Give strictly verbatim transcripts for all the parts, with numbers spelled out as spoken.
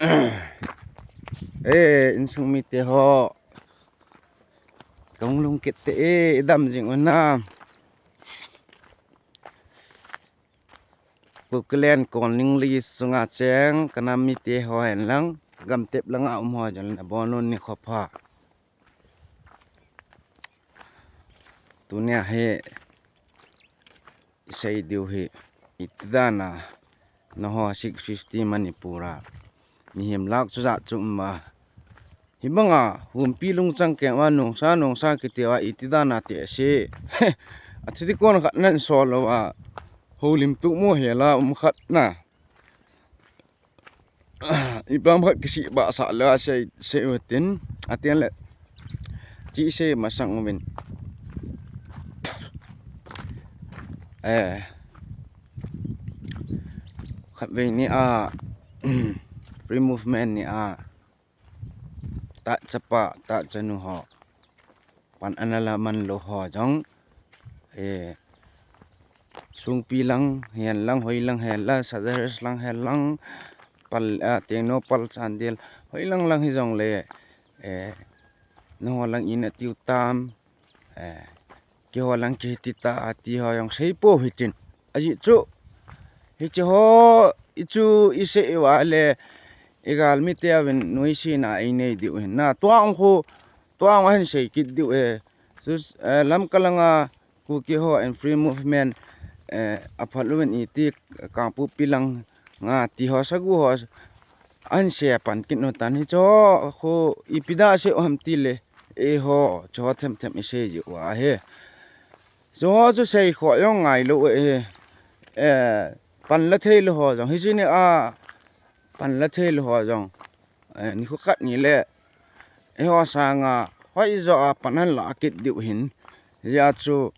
Eh, insung mite ho. Kong lungkit te e, idam jing una. Puklen kon ling li sunga cheng, kanam mite ho hen lang, gam tep langa um ho jan na bonun ni khopha. Tunia he isei diu hi itidana na ho six fifty Manipura. Mihem lak chu za chu um ba. Hibanga humpi lungchang ke wa nungsa nungsa kiti wa itidana te si. Athidi kon khat nan solo wa. Holim tu mo hela um khat na. Ipam khat kisi ba sa la sei sei utin. Atian le. Chi sei masang umin. Eh. Khat vei ni a free movement ni a ta chapa ta chanu ho pan anala man lo ho jong, eh, sungpi lang hen lang hoi lang hen la sadars lang hen lang pal a tengno pal chandel hoi lang lang hi jong le, eh, no lang ina tiu tam, eh, kiho lang kiti ta ati ho jong sei po hitin. Aji chu. Hichi ho ichu ise iwa le igal mi te avin nuisi na inei diu hin. Na tuang khu tuang han sei kit diu e. Sus, eh, lam kalanga Kuki ho and free movement, eh, aphaluin iti Kangpokpi lang nga ti ho sagu ho an se pan kin no tan hi cho khu ipida se ham ti le e ho cho them them ise ji wa he. Cho chu sei kho yong ngai lo e, eh, pan la thei lo ho jong hi sini a pan la thei lo ho jong, eh, ni khu khat ni le e ho sanga hoi zo a pan han la kit diu hin. Ya chu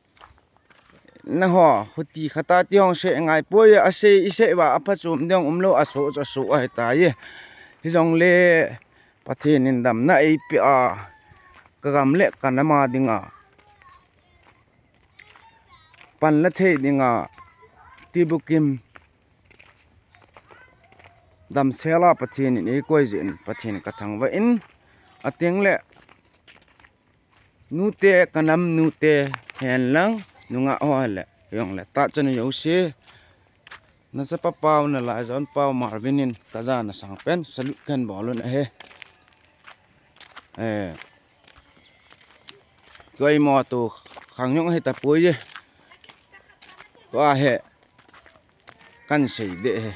na ho huti khata ti hong se ngai poi a se ise wa a pha chum dong um lo a so cho so a ta ye. Hi jong le Pathen in damna ei pe a ka gam le ka nama dinga pan la thei dinga ti bukim damsela Pathen in eikoi jeh in Pathen kathangvah in, ateng le nute kanam nute henlang nungah ho le jongle tah chanu jouse, nachapa pau, nalaijon pau Marvin in kajana sangpen salute kahin bol un ahi. Eh, tua imo tu khang jong ahi tapoi e. Tua hi kahin sei ding ahi.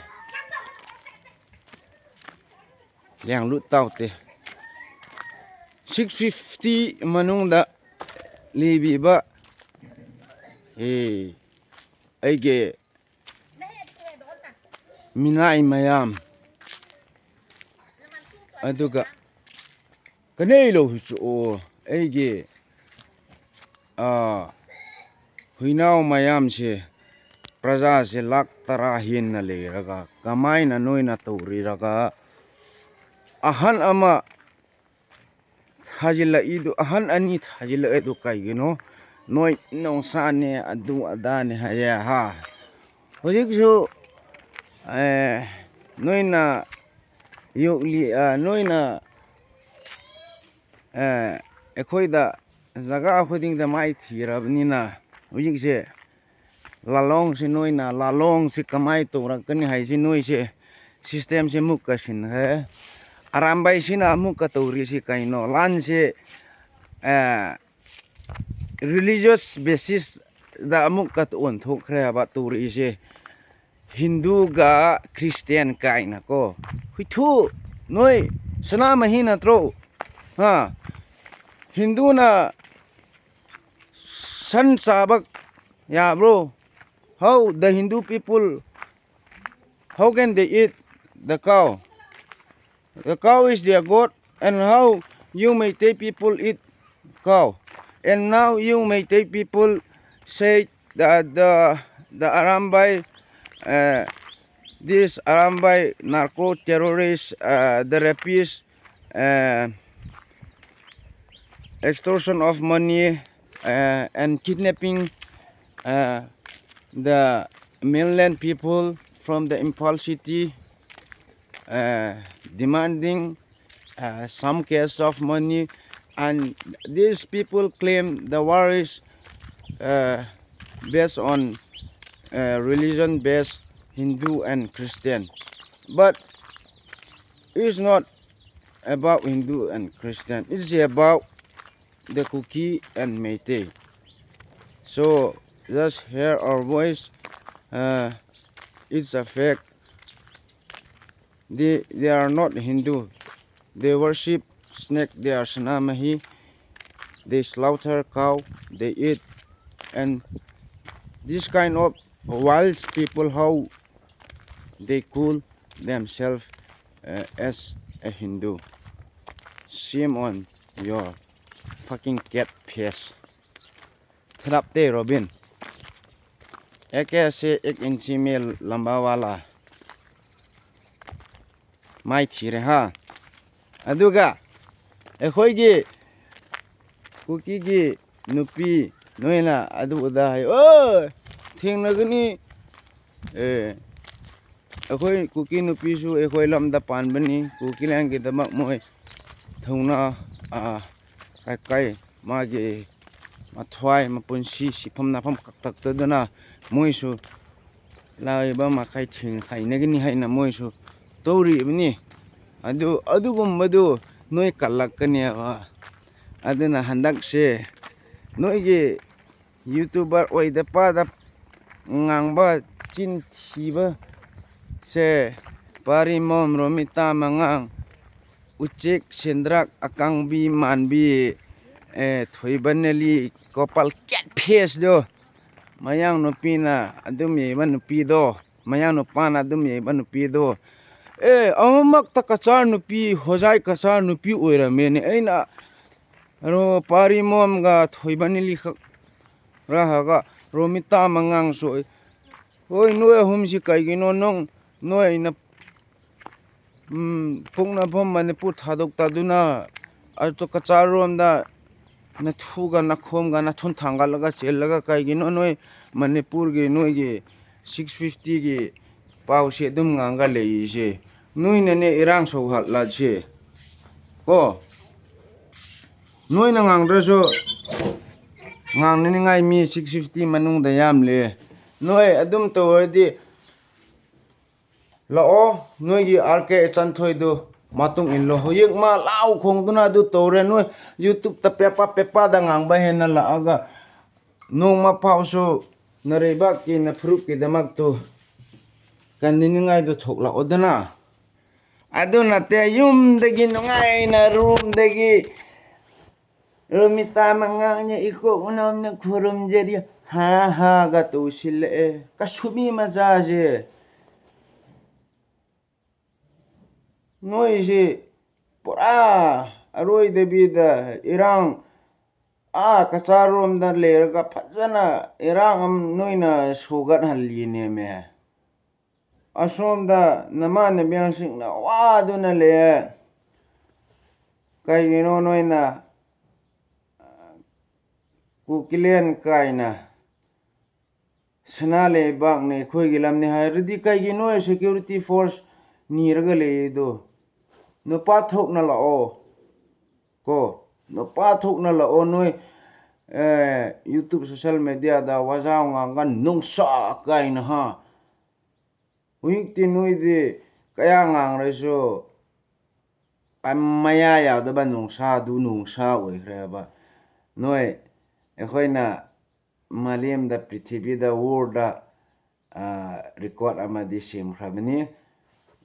Lenglut taute. Six fifty manung da libi ba. Eh, aige minai mayam. Aduga kanei lou hi chu o, aige, ah, huinau mayam se, praja se lakh tara hinna leilaga, kamaina noina touri laga, ahan ama thajil la idu, ahan ani thajil la idu kaigino, noi nungsa ne, adu ada ne haiya ha. Hujik chu, eh, noina yokli, ah, noina, eh, ꯑꯩꯈꯣꯏꯗ ꯖꯒꯥ ꯈꯨꯗꯤꯡꯗ ꯃꯥꯏ ꯊꯤꯔꯕꯅꯤꯅ, ꯍꯧꯖꯤꯛꯁꯦ ꯂꯥꯂꯣꯡꯁꯦ ꯅꯣꯏꯅ, ꯂꯥꯂꯣꯡꯁꯦ ꯀꯃꯥꯏ ꯇꯧꯔꯛꯀꯅꯤ ꯍꯥꯏꯁꯦ ꯅꯣꯏꯁꯦ systemꯁꯦ ꯑꯃꯨꯛꯀ ꯁꯤꯟꯈ꯭ꯔꯦ꯫ ꯑꯔꯥꯝꯕꯥꯏꯁꯤꯅ ꯑꯃꯨꯛꯀ ꯇꯧꯔꯤꯁꯤ ꯀꯩꯅꯣ? ꯂꯥꯟꯁꯦ, ꯑ, religious basisꯗ ꯑꯃꯨꯛꯀ ꯑꯣꯟꯊꯣꯛꯈ꯭ꯔꯦ ꯍꯥꯏꯕ ꯇꯧꯔꯤꯁꯦ꯫ ꯍꯤꯟꯗꯨꯒ ꯈ꯭ꯔꯤꯁꯇꯤꯌꯥꯟ ꯀꯥꯏꯅꯀꯣ꯫ ꯍꯨꯏꯊꯨ, ꯅꯣꯏ ꯁꯅꯥꯃꯍꯤ ꯅꯠꯇ꯭ꯔꯣ? ꯍꯥ? ꯍꯤꯟꯗꯨꯅ ꯁꯟ ꯆꯥꯕ ꯌꯥꯕ꯭ꯔꯣ? How the Hindu people, how can they eat the cow? The cow is their god, and how you Meitei people eat cow? And now you Meitei people say that the, the Arambai, uh, this Arambai narco terrorists, uh, the rapists, uh, extortion of money, uh, and kidnapping, uh, the mainland people from the Imphal city. uh, demanding uh, some cash of money, and these people claim the war is uh, based on uh, religion based Hindu and Christian. But it's not about Hindu and Christian. It's about the Kuki and Meitei. So just hear our voice. Uh, it's a fact. They, they are not Hindu. They worship snake. They are Sanamahi. They slaughter cow. They eat. And this kind of wild people, how they call themselves uh, as a Hindu. Shame on your fucking cat face. Tharap te, Robin. एक से एक इंची में लंबा वाला ꯃꯥꯏ ꯊꯤꯔꯦ ꯍꯥ꯫ ꯑꯗꯨꯒ ꯑꯩꯈꯣꯏꯒꯤ ꯀꯨꯀꯤꯒꯤ ꯅꯨꯄꯤ ꯅꯣꯏꯅ ꯑꯗꯨ ꯑꯗꯥ ꯍꯥꯏ, ꯑꯣ, ꯊꯦꯡꯅꯒꯅꯤ꯫ ꯑꯦ, ꯑꯩꯈꯣꯏ ꯀꯨꯀꯤ ꯅꯨꯄꯤꯁꯨ ꯑꯩꯈꯣꯏ ꯂꯝꯗ ꯄꯥꯟꯕꯅꯤ꯫ ꯀꯨꯀꯤ ꯂꯥꯟꯒꯤꯗꯃꯛ ꯃꯣꯏ ꯊꯧꯅꯥ, ꯑꯥ, ꯀꯩ ꯀꯩ ꯃꯥꯒꯤ ꯃꯊ꯭ꯋꯥꯏ ꯃꯄꯨꯟꯁꯤ ꯁꯤꯐꯝ ꯅꯥꯐꯝ ꯀꯛꯇꯛꯇꯗꯨꯅ ꯃꯣꯏꯁꯨ ꯂꯥꯛꯏꯕ ꯃꯈꯩ ꯊꯦꯡ ꯍꯩꯅꯒꯅꯤ ꯍꯥꯏꯅ ꯃꯣꯏꯁꯨ ꯇꯧꯔꯤꯕꯅꯤ꯫ ꯑꯗꯨ, ꯑꯗꯨꯒꯨꯝꯕꯗꯨ ꯅꯣꯏ ꯀꯜꯂꯛꯀꯅꯦꯕ꯫ ꯑꯗꯨꯅ ꯍꯟꯗꯛꯁꯦ ꯅꯣꯏꯒꯤ YouTuber ꯑꯣꯏꯗ ꯄꯥꯗ ꯉꯥꯡꯕ ꯆꯤꯟ ꯊꯤꯕꯁꯦ, ꯄꯥꯔꯤꯃꯣꯝ, ꯔꯣꯃꯤꯇꯥ ꯃꯉꯥꯡ, ꯎꯆꯦꯛ ꯁꯦꯟꯗ꯭ꯔꯥꯛ, ꯑꯀꯥꯡꯕꯤ ꯃꯥꯟꯕꯤ, ꯑꯦ, ꯊꯣꯏꯕ ꯅꯦꯂꯤ, ꯀꯣꯄꯥꯜ cat face ꯗꯣ, ꯃꯌꯥꯡ ꯅꯨꯄꯤꯅ ꯑꯗꯨꯝ ꯌꯩꯕ ꯅꯨꯄꯤꯗꯣ, ꯃꯌꯥꯡ ꯅꯨꯄꯥꯅ ꯑꯗꯨꯝ ꯌꯩꯕ ꯅꯨꯄꯤꯗꯣ, ꯑꯦ, ꯑꯃꯃꯛꯇ ꯀꯆꯥꯔ ꯅꯨꯄꯤ, ꯍꯣꯖꯥꯏ ꯀꯆꯥꯔ ꯅꯨꯄꯤ ꯑꯣꯏꯔꯝꯃꯦꯅꯦ꯫ ꯑꯩꯅ ꯔꯣ-, ꯄꯥꯔꯤꯃꯣꯝꯒ ꯊꯣꯏꯕ ꯅꯦꯂꯤ ꯈꯛ ꯔꯥꯍꯒ ꯔꯣꯃꯤꯇꯥ ꯃꯉꯥꯡꯁꯨ, ꯍꯣꯏ, ꯅꯣꯏ ꯑꯍꯨꯝꯁꯤ ꯀꯩꯒꯤꯅꯣ ꯅꯪ, ꯅꯣꯏ ꯑꯩꯅ ꯎꯝ, ꯄꯣꯛꯅꯐꯝ ꯃꯅꯤꯄꯨꯔ ꯊꯥꯗꯣꯛꯇꯗꯨꯅ ꯑꯇꯣꯞꯄ ꯀꯆꯥꯔꯣꯝꯗ ꯅꯊꯨꯒ ꯅꯈꯣꯝꯒ ꯅꯊꯨꯟ ꯊꯥꯡꯒꯠꯂꯒ ꯆꯦꯜꯂꯒ ꯀꯩꯒꯤꯅꯣ ꯅꯣꯏ ꯃꯅꯤꯄꯨꯔꯒꯤ ꯅꯣꯏꯒꯤ six fifty ꯒꯤ ꯄꯥꯎꯁꯦ ꯑꯗꯨꯝ ꯉꯥꯡꯒ ꯂꯩꯔꯤꯁꯦ? ꯅꯣꯏꯅꯅꯦ ꯏꯔꯥꯡ ꯁꯧꯍꯜꯂꯁꯤ꯫ ꯀꯣ, ꯅꯣꯏꯅ ꯉꯥꯡꯗ꯭ꯔꯁꯨ ꯉꯥꯡꯅꯅꯤꯡꯉꯥꯏ ꯃꯤ six fifty ꯃꯅꯨꯡꯗ ꯌꯥꯝꯂꯦ꯫ ꯅꯣꯏ ꯑꯗꯨꯝ ꯇꯧꯔꯗꯤ ꯂꯥꯛꯑꯣ, ꯅꯣꯏꯒꯤ ꯑꯥꯔ ꯀꯦ ꯏꯆꯟꯊꯣꯏꯗꯨ ꯃꯇꯨꯡ ꯏꯜꯂꯣ꯫ ꯍꯧꯖꯤꯛ ꯃꯥ ꯂꯥꯎ ꯈꯣꯡꯗꯨꯅ ꯑꯗꯨ ꯇꯧꯔꯦ꯫ ꯅꯣꯏ YouTube ꯇ ꯄꯦꯄꯥ ꯄꯦꯄꯥꯗ ꯉꯥꯡꯕ ꯍꯦꯟꯅ ꯂꯥꯛꯑꯒ ꯅꯣꯡꯃ ꯐꯥꯎꯁꯨ ꯅꯔꯩꯕꯥꯛꯀꯤ ꯅꯐꯨꯔꯨꯞꯀꯤꯗꯃꯛꯇꯨ ꯀꯟꯅꯤꯡꯉꯥꯏꯗꯨ ꯊꯣꯛꯂꯛꯑꯣꯗꯅ꯫ ꯑꯗꯨ ꯅꯠꯇꯦ, ꯌꯨꯝꯗꯒꯤ ꯅꯨꯡꯉꯥꯏꯅ ꯔꯨꯝꯗꯒꯤ ꯔꯣꯃꯤꯇꯥ ꯃꯉꯥꯡꯅ ꯏꯀꯣꯛ ꯃꯅꯥꯎꯅ ꯈꯨꯔꯨꯝꯖꯔꯤ, ꯍꯥ ꯍꯥꯒ ꯇꯧꯁꯤꯜꯂꯛꯑꯦ꯫ ꯀꯁꯨꯕꯤ ꯃꯆꯥꯁꯦ, ꯅꯣꯏꯁꯤ ꯄꯨꯔꯥ ꯑꯔꯣꯏꯗꯕꯤꯗ ꯏꯔꯥꯡ, ꯑꯥ ꯀꯆꯥꯔꯣꯝꯗ ꯂꯩꯔꯒ ꯐꯖꯅ ꯏꯔꯥꯡ ꯑꯃ ꯅꯣꯏꯅ ꯁꯧꯒꯠꯍꯜꯂꯤꯅꯦꯃꯦ꯫ ꯑꯁꯣꯝꯗ ꯅꯃꯥꯟꯅꯕꯤꯁꯤꯡꯅ ꯋꯥꯗꯨꯅ ꯂꯩꯌꯦ꯫ ꯀꯩꯒꯤꯅꯣ ꯅꯣꯏꯅ ꯀꯨꯀꯤꯂꯦꯟ ꯀꯥꯏꯅ ꯁꯅꯥ ꯂꯩꯕꯥꯛꯅꯤ, ꯑꯩꯈꯣꯏꯒꯤ ꯂꯝꯅꯤ ꯍꯥꯏꯔꯗꯤ ꯀꯩꯒꯤꯅꯣ security force ꯅꯤꯔꯒ ꯂꯩꯔꯤꯗꯣ? ꯅꯨꯄꯥ ꯊꯣꯛꯅ ꯂꯥꯛꯑꯣ ꯀꯣ, ꯅꯨꯄꯥ ꯊꯣꯛꯅ ꯂꯥꯛꯑꯣ꯫ ꯅꯣꯏ, ꯑꯦ, YouTube, social media ꯗ ꯋꯥꯖꯥꯎ ꯉꯥꯡꯒ ꯅꯨꯡꯁꯥ ꯀꯥꯏꯅ, ꯍꯥ? ꯍꯧꯖꯤꯛꯇꯤ ꯅꯣꯏꯗꯤ ꯀꯌꯥ ꯉꯥꯡꯔꯁꯨ ꯃꯌꯥ ꯌꯥꯗꯕ ꯅꯨꯡꯁꯥꯗꯨ ꯅꯨꯡꯁꯥ ꯑꯣꯏꯈ꯭ꯔꯦꯕ꯫ ꯅꯣꯏ, ꯑꯩꯈꯣꯏꯅ ꯃꯥꯂꯦꯝꯗ, ꯄ꯭ꯔꯤꯊꯤꯕꯤꯗ, world ꯗ, ꯑ, record ꯑꯃꯗꯤ ꯁꯦꯝꯈ꯭ꯔꯕꯅꯤ꯫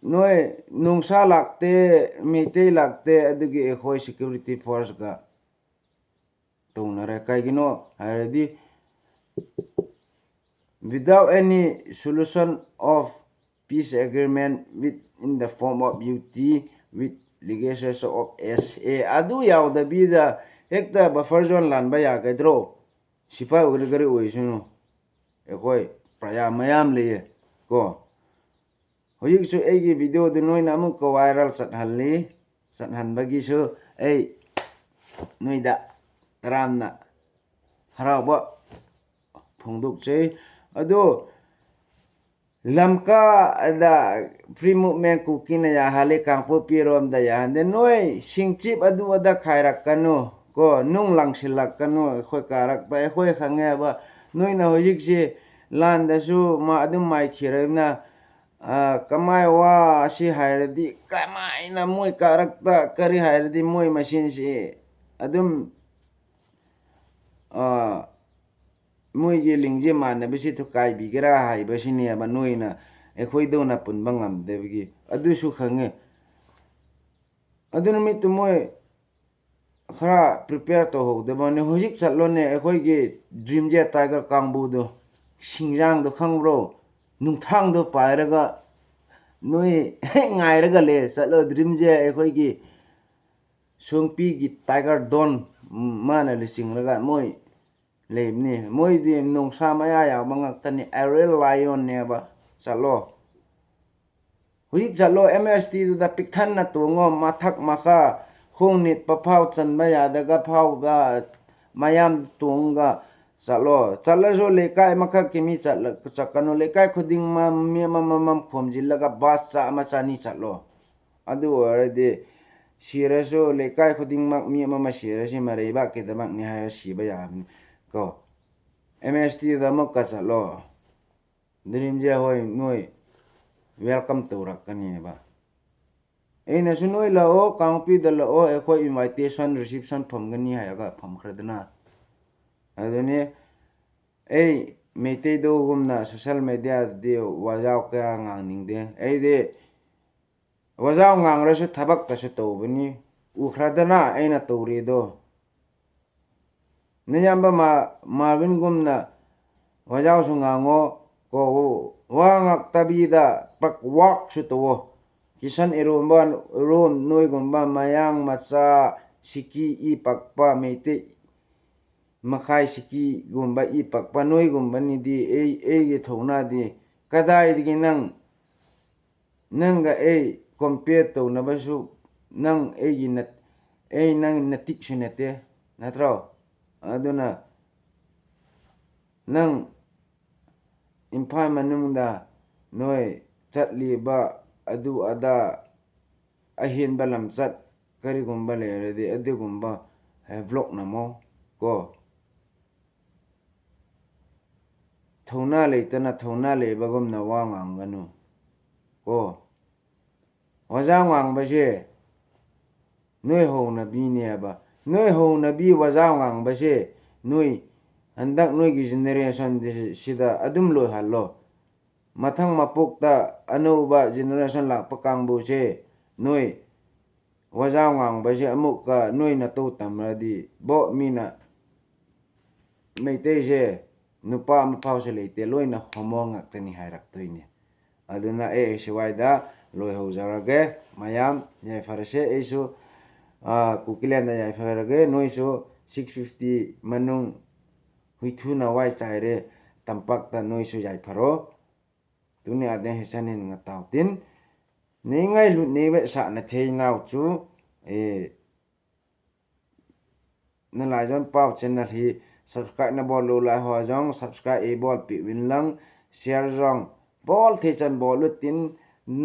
ꯅꯣꯏ ꯅꯨꯡꯁꯥ ꯂꯥꯛꯇꯦ, ꯃꯩꯇꯩ ꯂꯥꯛꯇꯦ, ꯑꯗꯨꯒꯤ ꯑꯩꯈꯣꯏ security force ꯀ ꯇꯧꯅꯔꯦ꯫ ꯀꯩꯒꯤꯅꯣ ꯍꯥꯏꯔꯗꯤ, without any solution of peace agreement with, in the form of U T with legislation of S A, ꯑꯗꯨ ꯌꯥꯎꯗꯕꯤꯗ ꯍꯦꯛꯇ buffer zone ꯂꯥꯟꯕ ꯌꯥꯒꯗ꯭ꯔꯣ? ꯁꯤꯐꯥꯏ ꯑꯣꯏꯒꯦꯔꯥ ꯀꯔꯤ ꯑꯣꯏꯁꯅꯨ, ꯑꯩꯈꯣꯏ ꯄ꯭ꯔꯖꯥ ꯃꯌꯥꯝ ꯂꯩꯌꯦ ꯀꯣ꯫ ꯍꯧꯖꯤꯛꯁꯨ ꯑꯩꯒꯤ video ꯗꯨ ꯅꯣꯏꯅ ꯑꯃꯨꯛꯀ viral ꯆꯠꯍꯜꯂꯤ꯫ ꯆꯠꯍꯟꯕꯒꯤꯁꯨ ꯑꯩ ꯅꯣꯏꯗ ꯇꯔꯥꯝꯅ ꯍꯔꯥꯎꯕ ꯐꯣꯡꯗꯣꯛꯆꯩ꯫ ꯑꯗꯣ ꯂꯝꯀꯥꯗ free movement ꯀꯨꯀꯤꯅ ꯌꯥꯍꯜꯂꯤ, ꯀꯥꯡꯄꯣꯛꯄꯤꯔꯣꯝꯗ ꯌꯥꯍꯟꯗꯦ꯫ ꯅꯣꯏ ꯁꯤꯡꯆꯤꯞ ꯑꯗꯨ ꯑꯗ ꯈꯥꯏꯔꯛꯀꯅꯨ ꯀꯣ, ꯅꯨꯡ ꯂꯪꯁꯤꯜꯂꯛꯀꯅꯨ ꯑꯩꯈꯣꯏ ꯀꯥꯔꯛꯇ꯫ ꯑꯩꯈꯣꯏ ꯈꯪꯉꯦꯕ, ꯅꯣꯏꯅ ꯍꯧꯖꯤꯛꯁꯤ ꯂꯥꯟꯗꯁꯨ ꯃꯥ ꯑꯗꯨꯝ ꯃꯥꯏꯊꯤꯔꯕꯅ, ꯑ, ꯀꯃꯥꯏ ꯋꯥ ꯑꯁꯤ ꯍꯥꯏꯔꯗꯤ, ꯀꯃꯥꯏꯅ ꯃꯣꯏ ꯀꯥꯔꯛꯇ ꯀꯔꯤ ꯍꯥꯏꯔꯗꯤ ꯃꯣꯏ ꯃꯁꯦꯟꯁꯤ ꯑꯗꯨꯝ, ꯑ, ꯃꯣꯏꯒꯤ ꯂꯤꯡꯖꯦꯜ ꯃꯥꯟꯅꯕꯁꯤ ꯊꯨꯀꯥꯏꯕꯤꯒꯦꯔꯥ ꯍꯥꯏꯕꯁꯤꯅꯦꯕ ꯅꯣꯏꯅ ꯑꯩꯈꯣꯏꯗꯧꯅ ꯄꯨꯟꯕ ꯉꯝꯗꯕꯒꯤ꯫ ꯑꯗꯨꯁꯨ ꯈꯪꯉꯦ꯫ ꯑꯗꯨ ꯅꯨꯃꯤꯠꯇꯨ ꯃꯣꯏ ꯈꯔ prepare ꯇꯧꯍꯧꯗꯕꯅꯦ꯫ ꯍꯧꯖꯤꯛ ꯆꯠꯂꯣꯅꯦ, ꯑꯩꯈꯣꯏꯒꯤ ꯗ꯭ꯔꯤꯝꯖꯦꯠ ꯇꯥꯏꯒꯔ ꯀꯥꯡꯕꯨꯗꯣ, ꯁꯤꯡꯖꯥꯡꯗꯣ ꯈꯪꯕ꯭ꯔꯣ? ꯅꯨꯡꯊꯥꯡꯗꯣ ꯄꯥꯏꯔꯒ ꯅꯣꯏ ꯉꯥꯏꯔꯒ ꯂꯩ꯫ ꯆꯠꯂꯣ, ꯗ꯭ꯔꯤꯝꯖꯦꯠ ꯑꯩꯈꯣꯏꯒꯤ ꯁꯣꯡꯄꯤꯒꯤ ꯇꯥꯏꯒꯔ ꯗꯣꯟ, ꯃꯥꯅ ꯂꯨꯆꯤꯡꯂꯒ ꯃꯣꯏ ꯂꯩꯕꯅꯤ꯫ ꯃꯣꯏꯗꯤ ꯅꯣꯡꯁꯥ ꯃꯌꯥ ꯌꯥꯎꯕ ꯉꯥꯛꯇꯅꯤ, ꯑꯦꯔꯤꯌꯦꯜ ꯂꯥꯏꯑꯣꯟꯅꯦꯕ꯫ ꯆꯠꯂꯣ, ꯍꯧꯖꯤꯛ ꯆꯠꯂꯣ, ꯑꯦꯝ ꯑꯦꯁ ꯇꯤꯗꯨꯗ ꯄꯤꯛꯊꯟꯅ ꯇꯣꯡꯉꯣ, ꯃꯊꯛ ꯃꯈꯥ ꯈꯣꯡ ꯅꯤꯠꯄ ꯐꯥꯎ ꯆꯟꯕ ꯌꯥꯗꯒ ꯐꯥꯎꯕ ꯃꯌꯥꯝ ꯇꯣꯡꯉꯒ ꯆꯠꯂꯣ꯫ ꯆꯠꯂꯁꯨ ꯂꯩꯀꯥꯏ ꯑꯃꯈꯛꯀꯤ ꯃꯤ ꯆꯠꯂ-, ꯆꯠꯀꯅꯨ, ꯂꯩꯀꯥꯏ ꯈꯨꯗꯤꯡꯃꯛ ꯃꯤ ꯑꯃꯃꯝ ꯈꯣꯝꯖꯤꯜꯂꯒ ꯕꯁ ꯆꯥꯝꯃ ꯆꯅꯤ ꯆꯠꯂꯣ꯫ ꯑꯗꯨ ꯑꯣꯏꯔꯗꯤ ꯁꯤꯔꯁꯨ ꯂꯩꯀꯥꯏ ꯈꯨꯗꯤꯡꯃꯛ ꯃꯤ ꯑꯃꯃꯝ ꯁꯤꯔꯁꯤ ꯃꯔꯩꯕꯥꯛꯀꯤꯗꯃꯛꯅꯤ ꯍꯥꯏꯔ ꯁꯤꯕ ꯌꯥꯕꯅꯤ ꯀꯣ꯫ ꯑꯦꯝ ꯑꯦꯁ ꯇꯤꯗ ꯑꯃꯨꯛꯀ ꯆꯠꯂꯣ, ꯗ꯭ꯔꯤꯝꯖꯦꯠ ꯍꯣꯏ ꯅꯣꯏ welcome ꯇꯧꯔꯛꯀꯅꯦꯕ꯫ ꯑꯩꯅꯁꯨ ꯅꯣꯏ ꯂꯥꯛꯑꯣ, ꯀꯥꯡꯄꯣꯛꯄꯤꯗ ꯂꯥꯛꯑꯣ, ꯑꯩꯈꯣꯏ invitation reception ꯐꯝꯒꯅꯤ ꯍꯥꯏꯔꯒ ꯐꯝꯈ꯭ꯔꯗꯅ꯫ ꯑꯗꯨꯅꯤ ꯑꯩ ꯃꯩꯇꯩꯗꯨꯒꯨꯝꯅ social mediaꯗꯗꯤ ꯋꯥꯖꯥꯎ ꯀꯌꯥ ꯉꯥꯡꯅꯤꯡꯗꯦ꯫ ꯑꯩꯗꯤ ꯋꯥꯖꯥꯎ ꯉꯥꯡꯂꯁꯨ ꯊꯕꯛꯇꯁꯨ ꯇꯧꯕꯅꯤ꯫ ꯎꯈ꯭ꯔꯗꯅ ꯑꯩꯅ ꯇꯧꯔꯤꯗꯣ꯫ ꯅꯌꯥꯝꯕ ꯃꯥ-, ꯃꯥꯔꯕꯤꯟꯒꯨꯝꯅ ꯋꯥꯖꯥꯎꯁꯨ ꯉꯥꯡꯉꯣ, ꯀꯣ, ꯋꯥ ꯉꯥꯛꯇꯕꯤꯗ ꯄꯛ ꯋꯥꯛꯁꯨ ꯇꯧꯋꯣ꯫ ꯀꯤꯁꯟ ꯏꯔꯣꯝꯕ, ꯏꯔꯣꯝ ꯅꯣꯏꯒꯨꯝꯕ ꯃꯌꯥꯡ ꯃꯆꯥ, ꯁꯤꯀꯤ ꯏ ꯄꯛꯄ ꯃꯩꯇꯩ ꯃꯈꯥꯏ ꯁꯤꯀꯤꯒꯨꯝꯕ ꯏ ꯄꯛꯄ ꯅꯣꯏꯒꯨꯝꯕꯅꯤꯗꯤ ꯑꯩ, ꯑꯩꯒꯤ ꯊꯧꯅꯥꯗꯤ ꯀꯗꯥꯏꯗꯒꯤ ꯅꯪ, ꯅꯪꯒ ꯑꯩ compare ꯇꯧꯅꯕꯁꯨ ꯅꯪ ꯑꯩꯒꯤ ꯅꯠ-, ꯑꯩ ꯅꯪ ꯅꯇꯤꯛꯁꯨ ꯅꯠꯇꯦ, ꯅꯠꯇ꯭ꯔꯣ? ꯑꯗꯨꯅ ꯅꯪ ꯏꯝꯐꯥꯜ ꯃꯅꯨꯡꯗ ꯅꯣꯏ ꯆꯠꯂꯤꯕ ꯑꯗꯨ ꯑꯗꯥ ꯑꯍꯦꯟꯕ ꯂꯝꯆꯠ ꯀꯔꯤꯒꯨꯝꯕ ꯂꯩꯔꯗꯤ ꯑꯗꯨꯒꯨꯝꯕ, ꯑꯦ, vlog ꯅꯝꯃꯣ ꯀꯣ꯫ ꯊꯧꯅꯥ ꯂꯩꯇꯅ ꯊꯧꯅꯥ ꯂꯩꯕꯒꯨꯝꯅ ꯋꯥ ꯉꯥꯡꯒꯅꯨ ꯀꯣ꯫ ꯋꯥꯖꯥ ꯉꯥꯡꯕꯁꯦ ꯅꯣꯏ ꯍꯧꯅꯕꯤꯅꯦꯕ꯫ ꯅꯣꯏ ꯍꯧꯅꯕꯤ ꯋꯥꯖꯥ ꯉꯥꯡꯕꯁꯦ ꯅꯣꯏ ꯍꯟꯗꯛ ꯅꯣꯏꯒꯤ generation ꯁꯤꯗ ꯑꯗꯨꯝ ꯂꯣꯏꯍꯜꯂꯣ꯫ ꯃꯊꯪ ꯃꯄꯣꯛꯇ ꯑꯅꯧꯕ generation ꯂꯥꯛꯄ ꯀꯥꯡꯕꯨꯁꯦ ꯅꯣꯏ ꯋꯥꯖꯥ ꯉꯥꯡꯕꯁꯦ ꯑꯃꯨꯛꯀ ꯅꯣꯏ ꯅꯇꯧ ꯇꯝꯃꯗꯤ ꯕꯣ ꯃꯤꯅ ꯃꯩꯇꯩꯁꯦ ꯅꯨꯄꯥ ꯑꯃꯐꯥꯎꯁꯨ ꯂꯩꯇꯦ, ꯂꯣꯏꯅ homo ꯉꯥꯛꯇꯅꯤ ꯍꯥꯏꯔꯛꯇꯣꯏꯅꯦ꯫ ꯑꯗꯨꯅ ꯑꯩ ꯁ꯭ꯋꯥꯏꯗ ꯂꯣꯏꯍꯧꯖꯔꯒꯦ꯫ ꯃꯌꯥꯝ ꯌꯥꯏꯐꯔꯁꯦ꯫ ꯑꯩꯁꯨ, ꯑ, ꯀꯨꯀꯤꯂꯦꯟꯗ ꯌꯥꯏꯐꯔꯒꯦ꯫ ꯅꯣꯏꯁꯨ six fifty ꯃꯅꯨꯡ ꯍꯨꯏꯊꯨꯅ ꯋꯥꯏ ꯆꯥꯏꯔꯦ ꯇꯝꯄꯥꯛꯇ, ꯅꯣꯏꯁꯨ ꯌꯥꯏꯐꯔꯣ꯫ ꯇꯨꯅꯤ ꯑꯗꯦ ꯍꯦꯁꯟ ꯍꯤꯟ ꯉꯇꯥꯎ ꯇꯤꯟ ꯅꯩꯉꯥꯏ ꯂꯨꯠ ꯅꯩꯕ ꯁꯥꯠꯅ ꯊꯦꯡꯅꯥꯎ ꯆꯨ, ꯑꯦ, ꯅꯂꯥꯏꯖꯣꯟ ꯄꯥꯎ channel ꯍꯤ subscribe ꯅ ꯕꯣꯜ ꯂꯨ ꯂꯥꯏ ꯍꯣ ꯖꯣꯡ subscribe ꯑꯦ ꯕꯣꯜ ꯄꯤ ꯋꯤꯟ ꯂꯪ share ꯖꯣꯡ ꯕꯣꯜ ꯊꯦ ꯆꯟ ꯕꯣꯜ ꯂꯨ ꯇꯤꯟ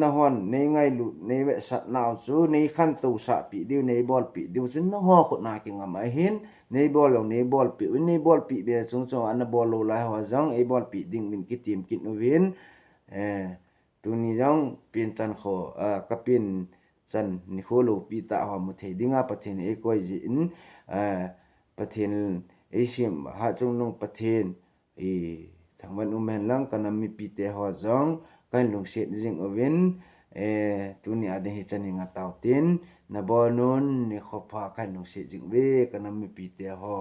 ꯅꯍꯣꯟ ꯅꯩꯉꯥꯏ ꯂꯨꯠ ꯅꯩꯕ ꯁꯥꯠꯅꯥꯎ ꯆꯨ ꯅꯩ ꯈꯟ ꯇꯧ ꯁꯥꯠ ꯄꯤ ꯗꯤꯎ ꯅꯩ ꯕꯣꯜ ꯄꯤ ꯗꯤꯎ ꯆꯨ ꯅꯍꯣ ꯈꯨꯠ ꯅꯥ ꯀꯤ ꯉꯝ ꯑꯍꯤꯟ ꯅꯩ ꯕꯣꯜ ꯂꯣꯡ ꯅꯩ ꯕꯣꯜ ꯄꯤ ꯋꯤꯟ ꯅꯩ ꯕꯣꯜ ꯄꯤ ꯕꯦ ꯆꯨꯡ ꯆꯨꯡ ꯑꯅ ꯕꯣꯜ ꯂꯨ ꯂꯥꯏ ꯍꯣ ꯖꯣꯡ ꯑꯩ ꯕꯣꯜ ꯄꯤ ꯗꯤꯡ ꯋꯤꯟ ꯀꯤ ꯇꯤꯝ ꯀꯤꯠ ꯎ ꯋꯤꯟ꯫ ꯑꯦ, ꯇꯨꯅꯤ ꯖꯣꯡ ꯄꯤꯟ ꯆꯟ ꯈꯣ, ꯑ, ꯀ ꯄꯤꯟ ꯆꯟ ꯅꯤꯈꯣ ꯂꯨ ꯄꯤ ꯇꯥ ꯍꯣ ꯃꯨꯊꯩ ꯗꯤꯡ ꯑ ꯄꯊꯦꯟ ꯑꯩ ꯀꯣꯏ ꯖꯤ ꯏꯟ, ꯑ, ꯄꯊꯦꯟ ꯑꯩ ꯁꯦꯝ ꯍꯥ ꯆꯨꯡ ꯅꯨꯡ ꯄꯊꯦꯟ, ꯑꯦ, ꯊꯥꯡꯃꯟ ꯎꯃꯦꯟ ꯂꯪ ꯀꯅꯝ ꯃꯤ ꯄꯤ ꯇꯦ ꯍꯣ ꯖꯣꯡ ꯀꯩ ꯂꯨꯡꯁꯦꯠ ꯖꯤꯡ ꯎ ꯋꯤꯟ꯫ ꯑꯦ, ꯇꯨꯅꯤ ꯑꯗꯦ ꯍꯤ ꯆꯟ ꯍꯤ ꯉꯇꯥꯎ ꯇꯤꯟ ꯅꯕꯣ ꯅꯨꯟ ꯅꯤꯈꯣ ꯐꯥ ꯀꯩ ꯂꯨꯡꯁꯦꯠ ꯖꯤꯡ ꯋꯤ ꯀꯅꯝ ꯃꯤ ꯄꯤ ꯇꯦ ꯍꯣ꯫